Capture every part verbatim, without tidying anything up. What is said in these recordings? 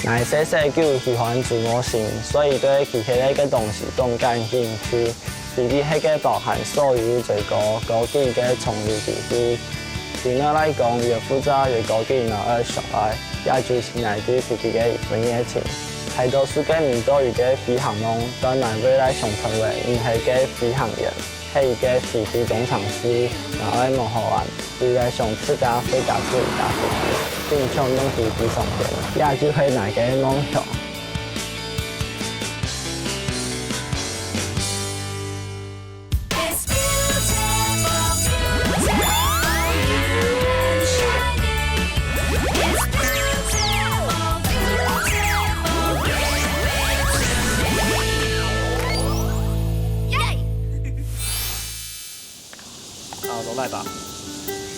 𠊎細細就喜歡做模型，所以對機械類个東西當感興趣。飛機係个包含所有最高科技个重力機器。對𠊎來講，越複雜、越高級，𠊎越想愛，也就是𠊎對飛機个一份熱情。大多數个人都有个飛行夢，但𠊎未來想成為毋係个飛行員，係一个飛機工程師，𠊎愛無好玩。 未來想自家會家自家飛機，並且用飛機上天，也就係𠊎个夢想。好，都來吧。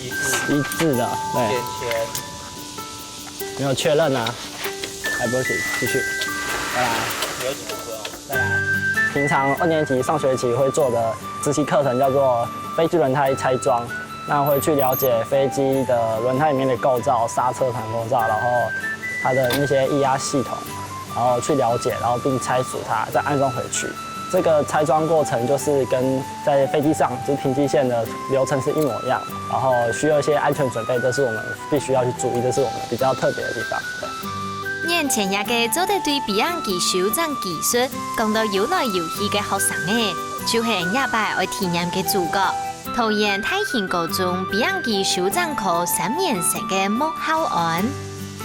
一致。一致的，對。圈圈。沒有確認啊？還不行，繼續。拜拜。沒有什麼課哦。拜拜。平常二年級上學期會做的實習課程叫做飛機輪胎拆裝，那會去了解飛機的輪胎裡面的構造、剎車盤構造，然後它的那些液壓系統，然後去了解，然後並拆除它，再安裝回去。這個拆裝過程就是跟在飛機上，就是停機線的流程是一模一樣，然後需要一些安全準備，這是我們必須要去注意，這是我們比較特別的地方。對。眼前這個做得對飛行機修正技術講到有來有去个學生仔，就係這擺愛體驗个主角。桃園大型高中飛行機修正科三年生个莫浩安。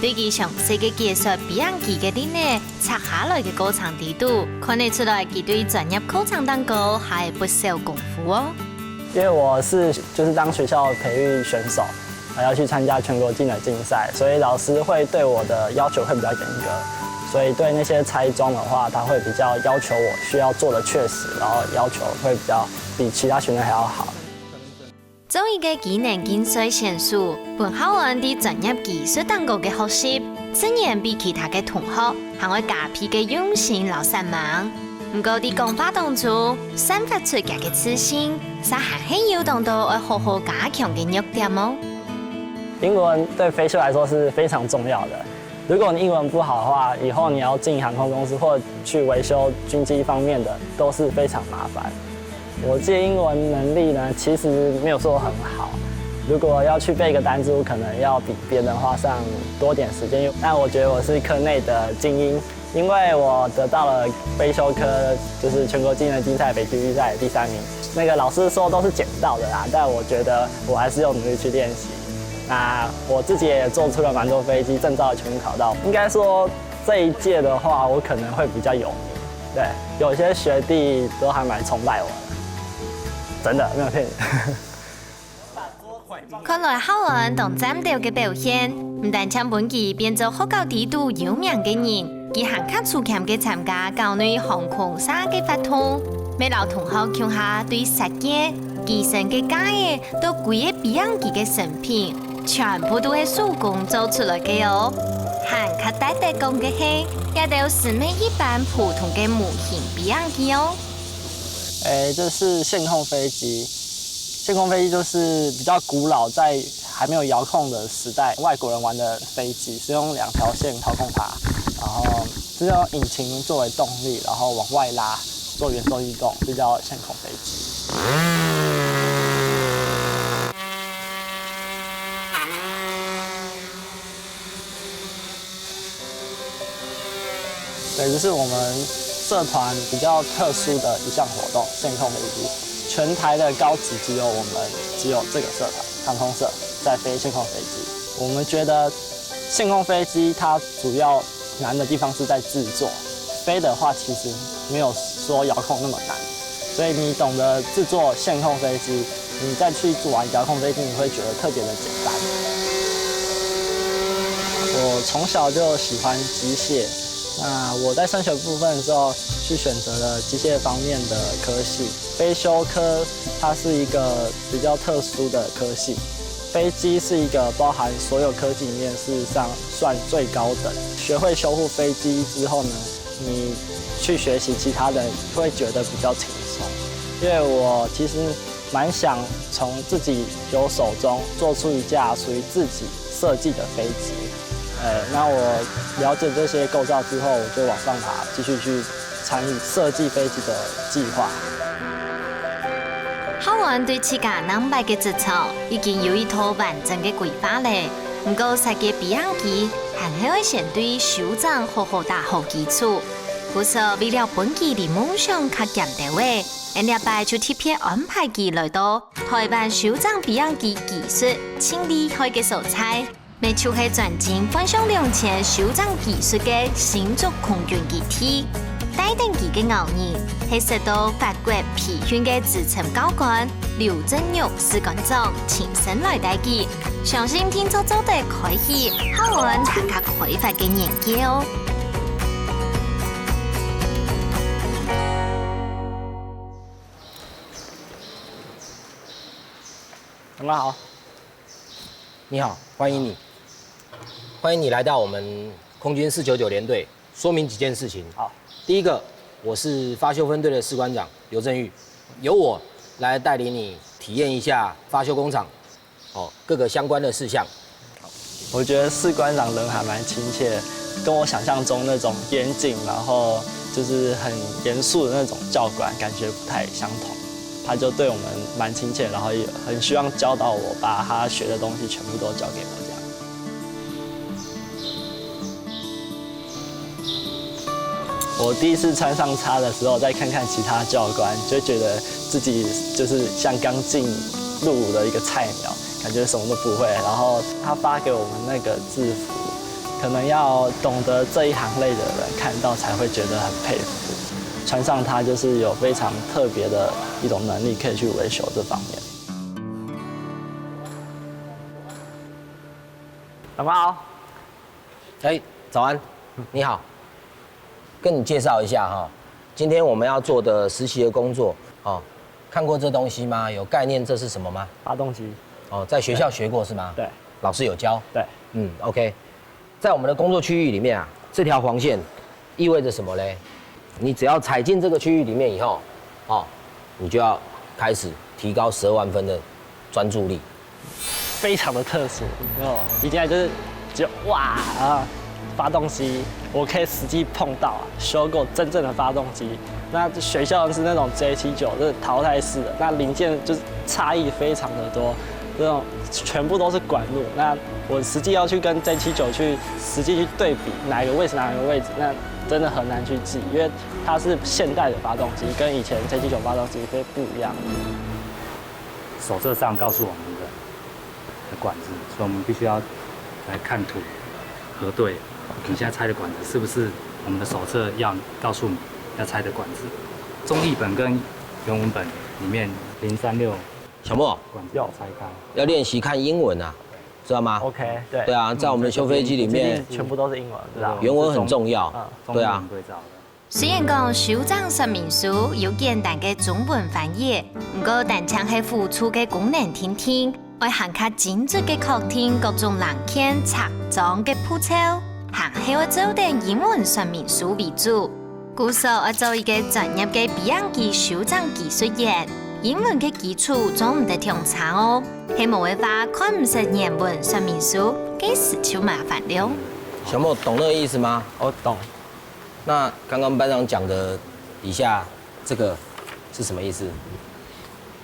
對佢詳細个解說飛行機个輪仔拆下來个過程裡肚，看得出來佢對專業課程當中下了不少功夫哦。因為我是就是當學校培育選手，還要去參加全國技能競賽，所以老師會對我的要求會比較嚴格，所以對那些拆裝的話，他會比較要求我需要做的確實，然後要求會比較比其他學生還要好。做一個機能競賽選手，分浩安在專業技術當中个學習，自然比其他个同學還愛加倍个用心摎煞猛。毋過在講話當中，散發出佢个自信，嗄還係有當多愛好好加強个弱點哦。英文對飛修來說是非常重要的，如果你英文不好的話，以後你要進航空公司或去維修軍機方面的，都是非常麻煩。我自己英文能力呢，其實沒有說很好。如果要去背一個單字，我可能要比別人花上多點時間。但我覺得我是科內的精英，因為我得到了飛修科，就是全國技能競賽、飛機預賽第三名。那個老師說都是撿到的啦，但我覺得我還是有努力去練習。那我自己也做出了蠻多飛機，證照全部考到。應該說這一屆的話，我可能會比較有名。對，有些學弟都還蠻崇拜我的，真的，沒有騙你。看來浩安當顫抖个表現，毋單淨分佢變做學校裡肚有名个人，佢還較出撿个參加校內航空社个活動，乜摎同學共下對設計、機身个架仔，到歸個飛行機个成品，全部都係手工做出來个哦。還較值得講个係，這兜毋係一般普通个模型飛行機哦。 誒，這是線控飛機。線控飛機就是比較古老，在還沒有遙控的時代，外國人玩的飛機，是用兩條線操控它，然後是用引擎作為動力，然後往外拉，做圓周運動，這叫線控飛機。 對，這是我們社團比較特殊的一項活動，線控飛機。全台的高職只有我們，只有這個社團，航空社在飛線控飛機。我們覺得線控飛機它主要難的地方是在製作，飛的話其實沒有說遙控那麼難。 所以你懂得製作線控飛機，你再去玩遙控飛機，你會覺得特別的簡單。我從小就喜歡機械，那我在升學部分的時候去選擇了機械方面的科系。飛修科它是一個比較特殊的科系，飛機是一個包含所有科技裡面事實上算最高等。學會修護飛機之後呢， 你去學習其他的，會覺得比較輕鬆。因為我其實蠻想從自己右手中做出一架屬於自己設計的飛機。呃，那我了解这些构造之后，我就往上爬，继续去参与设计飞机的计划。浩文對自家南北个職場已經有一套完整个規劃了，毋過設計飛行機，還係愛先對修整好好打好基礎。故所為了分佢離夢想較近兜仔，𠊎這擺就特別安排佢來到台灣修整飛行機技術盡厲害个所在。 乜就係專精煥上兩千修整技術个新竹空軍基地。帶等佢个𠢕人，係受到法國培訓个資深教官劉振玉士官長親身來帶佢，相信定著做得開啟浩文大家開發个眼界哦。同学好。你好，欢迎你，欢迎你来到我们空军四九九联队。说明几件事情。好，第一个，我是发修分队的士官长刘振玉，由我来带领你体验一下发修工厂哦各个相关的事项。我觉得士官长人还蛮亲切，跟我想象中那种严谨，然后就是很严肃的那种教官，感觉不太相同。他就对我们蛮亲切，然后也很希望教导我，把他学的东西全部都教给我这样。我第一次穿上叉的时候，再看看其他教官，就觉得自己就是像刚进入伍的一个菜鸟，感觉什么都不会。然后他发给我们那个制服，可能要懂得这一行类的人看到才会觉得很佩服。穿上它就是有非常特别的一种能力，可以去维修这方面。同学好。哎，早安，你好，跟你介绍一下哈，今天我们要做的实习的工作哦，看过这东西吗？有概念这是什么吗？发动机。哦，在学校学过是吗？对。老师有教。对。嗯，OK，在我们的工作区域里面啊，这条黄线意味着什么嘞？你只要踩进这个区域里面以后，哦，你就要开始提高十二万分的专注力。非常的特殊，哦，一进来就是就哇啊，发动机我可以实际碰到啊，修过真正的发动机。那学校是那种 J 七九，就是淘汰式的，那零件就是差异非常的多，那种全部都是管路。那我实际要去跟 J 七九去实际去对比哪一个位置哪一个位置，那真的很难去记，因为它是现代的发动机，跟以前 J 七九发动机是不一样的。手册上告诉我们的的管子，所以我们必须要来看图核对，你现在拆的管子是不是我们的手册要告诉你要拆的管子？中译本跟原文本里面零三六小莫，管子要拆开。要练习看英文啊，知道吗？ OK，对。对啊，在我们修飞机里面，全部都是英文，知道吗？原文很重要。嗯。对啊中英文，对照的。虽然讲修整说明书有简单个中文翻译，毋过單淨係輔助个功能定定，愛還較精準个確定各種零件拆裝个步驟，還係愛照等英文说明书為主。故所愛做一个專業个飛行機修整技術員，英文个基礎做毋得忒差哦，係無个話看毋識原文说明書，該時就麻煩了。小莫懂那个意思吗？我懂。那刚刚班长讲的底下这个是什么意思？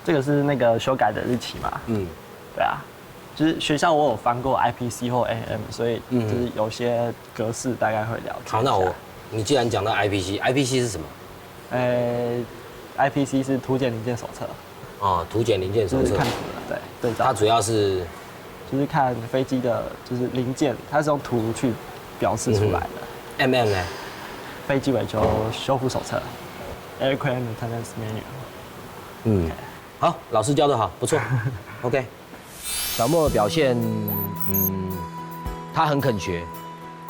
这个是那个修改的日期嘛？嗯，对啊，就是学校我有翻过 I P C 或 A M，所以就是有些格式大概会了解一下。好，那我你既然讲到 I P C，I P C 是什么？呃，I P C 是图解零件手册，哦，图解零件手册就是看图的，对，对照。它主要是就是看飞机的，就是零件，它是用图去表示出来的。 M M 呢？飞机维修修复手册，Aircraft Maintenance Manual。嗯，好，老师教的好，不错。OK，小莫的表现，嗯，他很肯学，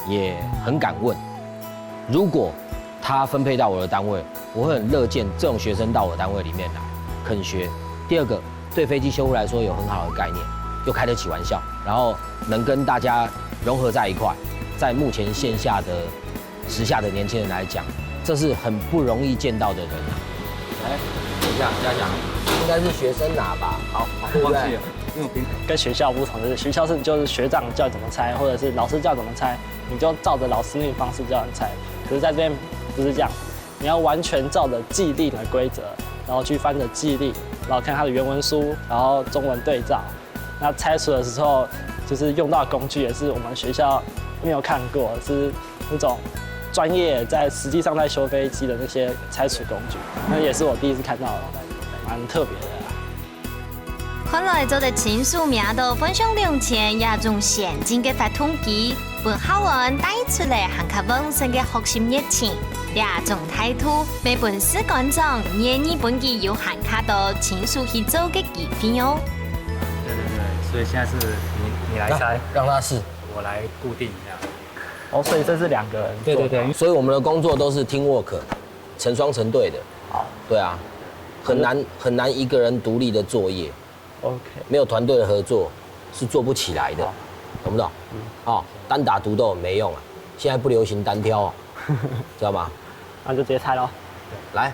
也很敢问。如果他分配到我的单位，我会很乐见这种学生到我的单位里面来肯学。第二个，对飞机修护来说有很好的概念，又开得起玩笑，然后能跟大家融合在一块，在目前线下的时下的年轻人来讲，这是很不容易见到的人啊。哎，等一下，嘉祥，应该是学生拿吧？好，对不对？忘记了。跟学校不同，就是学校是就是学长叫你怎么拆，或者是老师叫你怎么拆，你就照着老师那个方式叫你拆。可是在这边不是这样，你要完全照着既定的规则，然后去翻着既定，然后看它的原文书，然后中文对照。那拆除的时候，就是用到的工具也是我们学校没有看过，是那种专业在实际上在修飞机的那些拆除工具，那也是我第一次看到的，蛮特别的啦。看來做得親手摸到分享零錢這種先進个發動機，分校園帶出來還較旺盛个學習熱情。這種態度，乜分士官長願意分佢有閒較多親手去做个機會哦。对对对，所以现在是你你来拆，让他试。我来固定这样。哦，所以这是两个人做的。对对对，所以我们的工作都是 team work，成双成对的。对啊，很难很难一个人独立的作业， OK，没有团队的合作是做不起来的，懂不懂？哦，单打独斗没用啊，现在不流行单挑哦，知道吗？那就直接拆喽。来，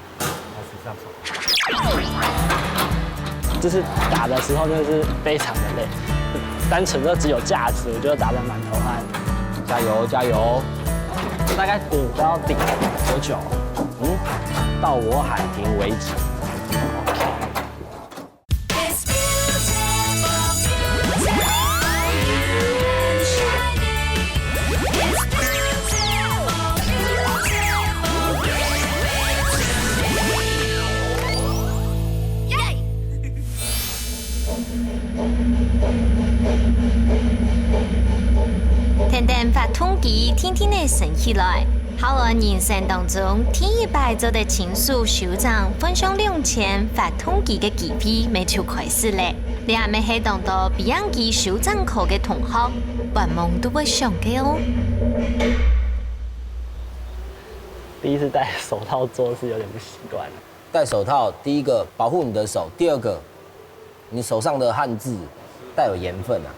就是打的时候真的是非常的累，单纯就只有架子，我觉得打得满头汗。加油加油！大概顶都要顶多久？嗯，到我喊停为止。天天发动机，天天个升起来。校園人生當中，第一擺做得親手修整分享零錢發動機个機會，乜就開始咧。這乜係當多飛行機修整科个同學，發夢都會想个哦。第一次戴手套做事有点不习惯。戴手套，第一个保护你的手，第二个，你手上的汗渍带有盐分啊，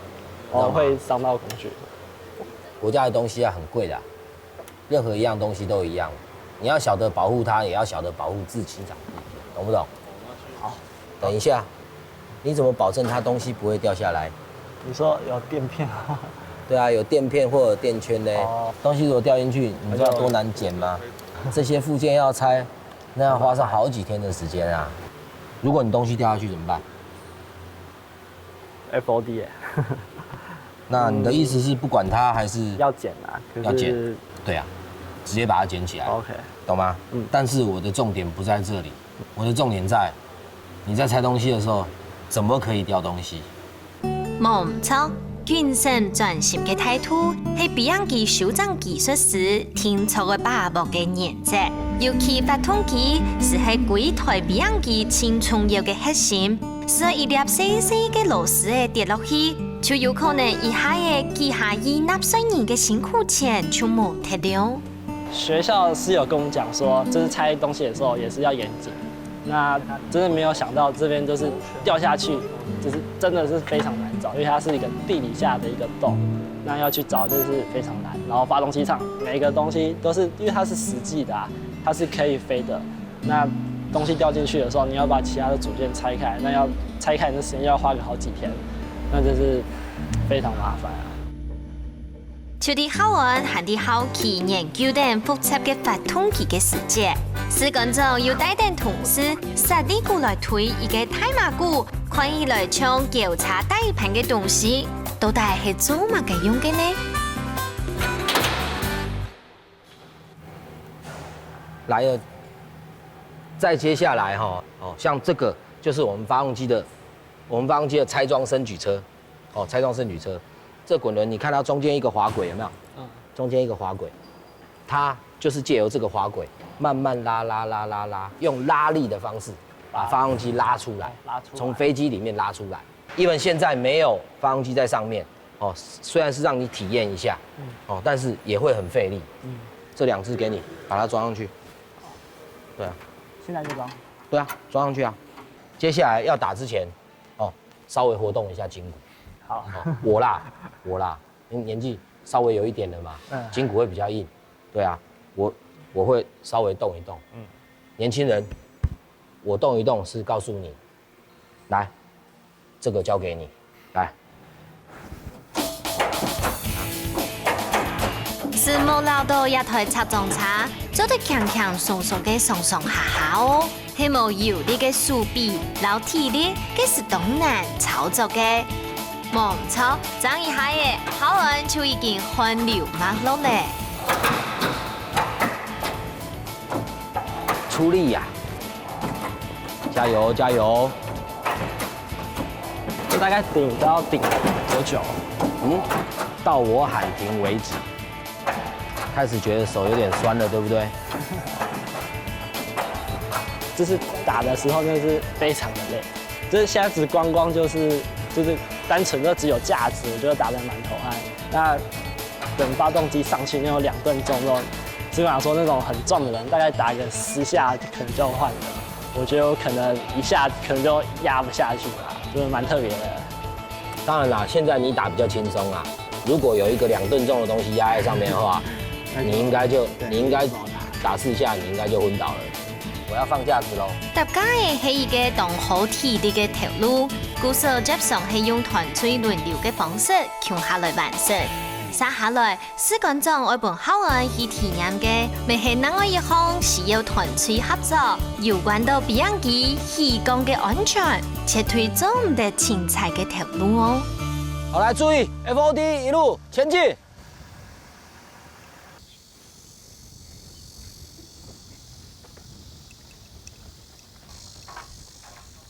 哦，会伤到工具。国家的东西啊很贵的啊，任何一样东西都一样，你要晓得保护它，也要晓得保护自己，懂不懂？好，等一下，你怎么保证它东西不会掉下来？你说有垫片吗？对啊，有垫片或者垫圈呢。哦，东西如果掉进去，你知道多难捡吗？这些附件要拆，那要花上好几天的时间啊。如果你东西掉下去怎么办？ F O D 耶。那你的意思是不管它还是要捡啊？可是要捡？对啊，直接把它捡起来， OK，懂吗？嗯。但是我的重点不在这里，我的重点在你在拆东西的时候，怎么可以掉东西？無毋著，謹慎專心个態度係飛行機修整技術時定著个把握个原則。尤其發動機斯係歸台飛行機盡重要个核心， 所以一粒細細个螺絲仔跌落去，就有可能一下仔幾下億納稅人个辛苦錢就無忒了。学校是有跟我们讲说，就是拆东西的时候也是要严谨。那真的没有想到这边就是掉下去，就是真的是非常难找，因为它是一个地底下的一个洞，那要去找真的是非常难。然后发动机场每一个东西都是因为它是实际的啊，它是可以飞的，那东西掉进去的时候，你要把其他的组件拆开，那要拆开的时间要花个好几天，那真是非常麻烦啊。除了好玩，還得好奇研究等複雜个發動機个世界。士官長又帶等同事，設立過來推一个大馬股，看起來像檢查底盤个東西，到底係做麼个用个呢？来了，再接下来哈，哦，像这个就是我们发动机的，我们发动机的拆装升举车，哦，拆装升举车，这滚轮你看它中间一个滑轨有没有？嗯，中间一个滑轨，它就是借由这个滑轨慢慢拉拉拉拉拉，用拉力的方式把发动机拉出来，拉出来从飞机里面拉出来。因为现在没有发动机在上面，哦，虽然是让你体验一下，哦，但是也会很费力。这两只给你，把它装上去。对啊，现在就装。对啊，装上去啊。接下来要打之前，哦，稍微活动一下筋骨。好，哦，我啦，我啦，年纪稍微有一点了嘛，嗯筋骨会比较硬。对啊，我我会稍微动一动。嗯，年轻人，我动一动是告诉你，来，这个交给你。來，承蒙摎到這台拆裝車，做得輕輕鬆鬆个上上下下哦。係無有力个手臂摎體力，該係當難操作个。無毋著，正一下仔，浩安就已經汗流脈落咧。出力呀、加油加油！這大概頂都要頂多久？嗯，到我喊停為止。開始覺得手有點痠了，對不對？就是打的時候真的是非常的累，就是現在只光光就是就是單純就只有架子，我覺得打得蠻頭汗。那等發動機上去那種兩噸重那種，基本上說那種很重的人，大概打個十下可能就換了。我覺得我可能一下可能就壓不下去了，就是蠻特別的。當然啦，現在你打比較輕鬆啦。如果有一個兩噸重的東西壓在上面的話，你應該就你應該打四下，你應該就昏倒了。我要放架子嘍。搭架仔係一個當好體力个頭路，故所接常係用團隊輪流个方式共下來完成。續下來，士官長愛分浩安去體驗个，乜係另外一項需要團隊合作，有關到飛行機起降个安全，絕對做毋得凊彩个頭路哦。好，來注意，F O D一路前進。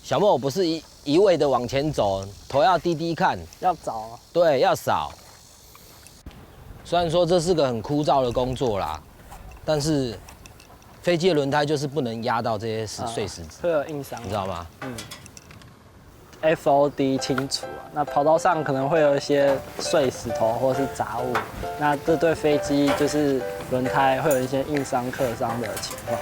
小莫不是一一味的往前走，頭要低低看，要找对，要扫。虽然说这是个很枯燥的工作啦，但是飞机的轮胎就是不能压到这些碎石子，会有硬伤，你知道吗？嗯，F O D 清除啊，那跑道上可能会有一些碎石头或是杂物，那这对飞机就是轮胎会有一些硬伤、磕伤的情况，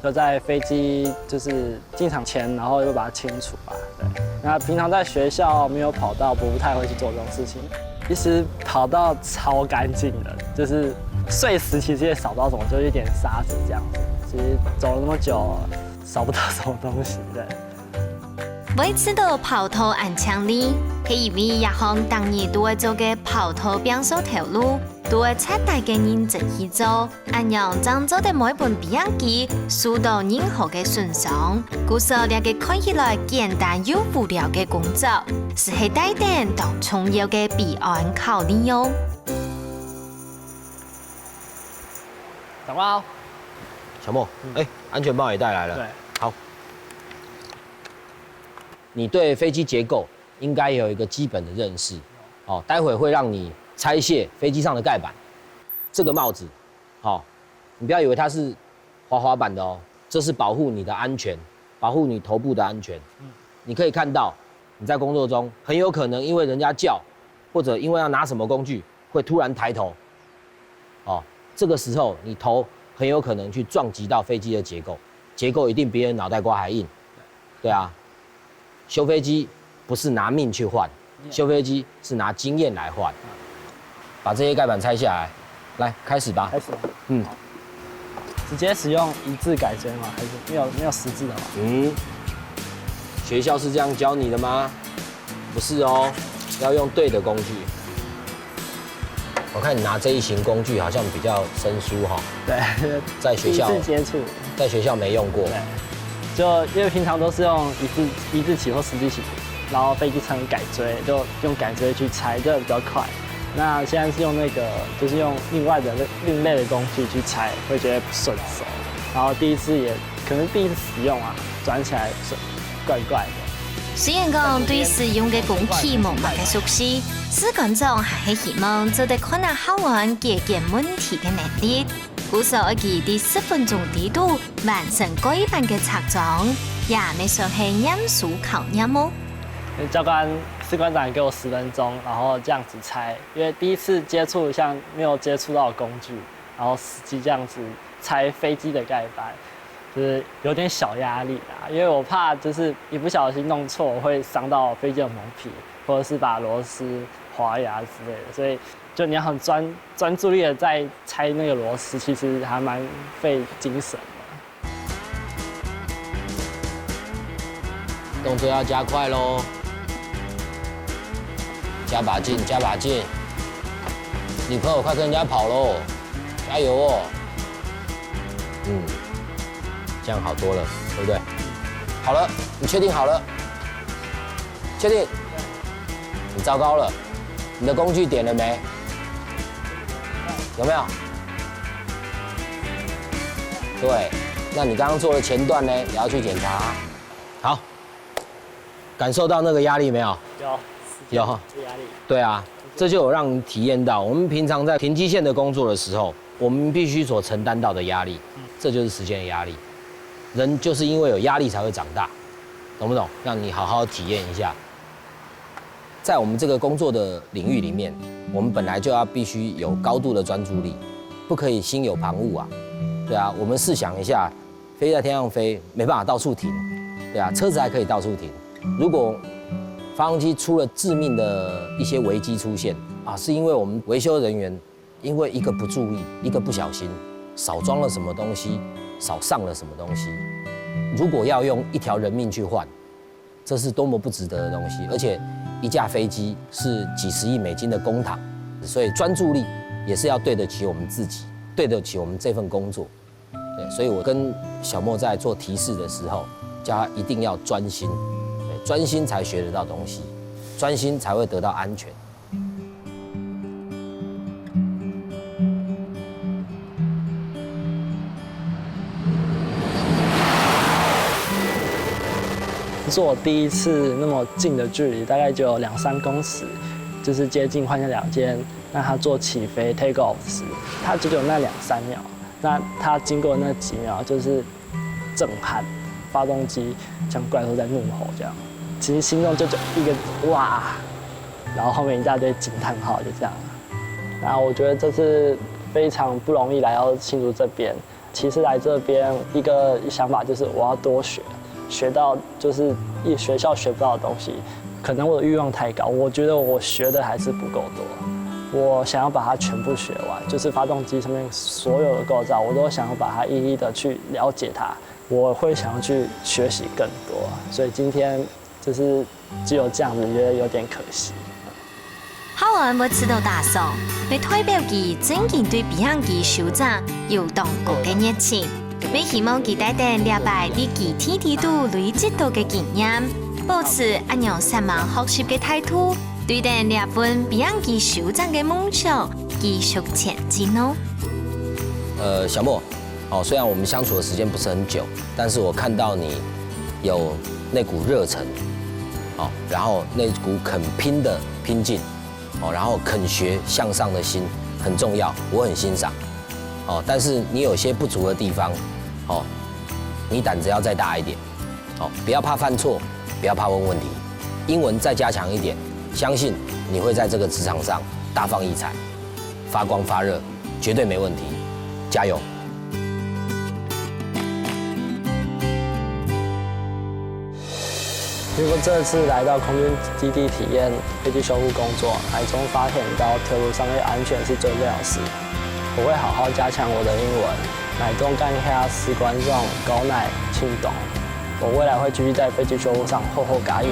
就在飞机就是进场前，然后又把它清除啊。对，那平常在学校没有跑道，不太会去做这种事情。其实跑道超干净的，就是碎石其实也扫不到什么，就一点沙子这样子。其实走了那么久，扫不到什么东西。对。会知道跑道恁淨俐，係因為這項逐日都會做个跑道拚掃頭路，都會徹底个認真去做，恁樣正做得毋會分飛行機受到任何个損傷。故所這个看起來簡單又無聊个工作，實係帶等當重要个飛安考慮哦。长官好。小莫，哎、安全帽也带来了。对。好。你对飞机结构应该有一个基本的认识。哦，待会会让你拆卸飞机上的盖板。这个帽子，好、你不要以为它是滑滑板的哦，这是保护你的安全，保护你头部的安全。你可以看到，你在工作中很有可能因为人家叫，或者因为要拿什么工具，会突然抬头。哦，这个时候你头很有可能去撞击到飞机的结构，结构一定比人脑袋瓜还硬。对啊，修飞机不是拿命去换，修飞机是拿经验来换。把这些盖板拆下来，来开始吧。开始吗？嗯，直接使用一字改锥吗？还是没有没有十字的吗？嗯，学校是这样教你的吗？不是哦，要用对的工具。我看你拿这一型工具好像比较生疏哈，对，在学校第一次接触，在学校没用过。对，就因为平常都是用一字一字起或十字起，然后飞机成改锥，就用改锥去拆，就比较快。那现在是用那个，就是用另外的另类的工具去拆，会觉得不顺手。然后第一次也可能第一次使用啊，转起来是怪怪的。虽然讲对使用个工具无么个熟悉，士官长还是希望做得看下浩安解决问题个能力。故所佢在十分钟底肚完成该班个拆装，也也算系验收考验哦。教官士官长给我十分钟，然后这样子拆，因为第一次接触像没有接触到的工具，然后实际这样子拆飞机的盖板，就是有点小压力啦，因为我怕就是一不小心弄错会伤到飞机的蒙皮，或者是把螺丝划牙之类的，所以就你要很专专注力的在拆那个螺丝，其实还蛮费精神的。动作要加快喽。加把劲，加把劲！女朋友快跟人家跑喽，加油哦！嗯，这样好多了，对不对？好了，你确定好了？确定？你糟糕了，你的工具点了没？有没有？对，那你刚刚做的前段呢，也要去检查。好，感受到那个压力没有？有有压力。对啊，这就有让你体验到，我们平常在停机线的工作的时候，我们必须所承担到的压力，这就是时间的压力。人就是因为有压力才会长大，懂不懂？让你好好体验一下。在我们这个工作的领域里面，我们本来就要必须有高度的专注力，不可以心有旁骛啊。对啊，我们试想一下，飞在天上飞，没办法到处停，对啊，车子还可以到处停。如果发动机出了致命的一些危机出现啊，是因为我们维修人员因为一个不注意，一个不小心，少装了什么东西，少上了什么东西。如果要用一条人命去换，这是多么不值得的东西。而且一架飞机是几十亿美金的公帑，所以专注力也是要对得起我们自己，对得起我们这份工作。对，所以我跟小莫在做提示的时候，叫他一定要专心，对，专心才学得到东西，专心才会得到安全。是我第一次那么近的距离，大概只有两三公尺，就是接近换下两肩，让它做起飞 take off 时，它只有那两三秒。那它经过那几秒，就是震撼，发动机像怪兽在怒吼这样。其实心中就只有一个哇，然后后面一大堆惊叹号，就这样。那我觉得这是非常不容易来到新竹这边。其实来这边一个想法就是我要多学，学到就是一学校学不到的东西。可能我的欲望太高，我觉得我学的还是不够多。我想要把它全部学完，就是发动机上面所有的构造，我都想要把它一一的去了解它。我会想要去学习更多，所以今天就是只有这样子，觉得有点可惜。浩文會試著打爽，乜代表佢正經對飛行機修整有當高个熱情，乜希望佢帶等這擺在佢天地肚累積到个經驗，保持恁樣煞猛學習个態度，對等這份飛行機修整个夢想繼續前進哦。呃，小莫，哦，虽然我们相处的时间不是很久，但是我看到你有那股热忱，哦，然后那股肯拼的拼劲，哦，然后肯学向上的心很重要，我很欣赏。哦，但是你有些不足的地方，哦，你胆子要再大一点，哦，不要怕犯错，不要怕问问题，英文再加强一点，相信你会在这个职场上大放异彩，发光发热，绝对没问题，加油！ 经过这次来到空军基地体验飞机修护工作，还终发现到铁路上面安全是最重要的事。我会好好加强我的英文，来多干一下士官长、高奶、庆东。我未来会继续在飞机修护上好好加油。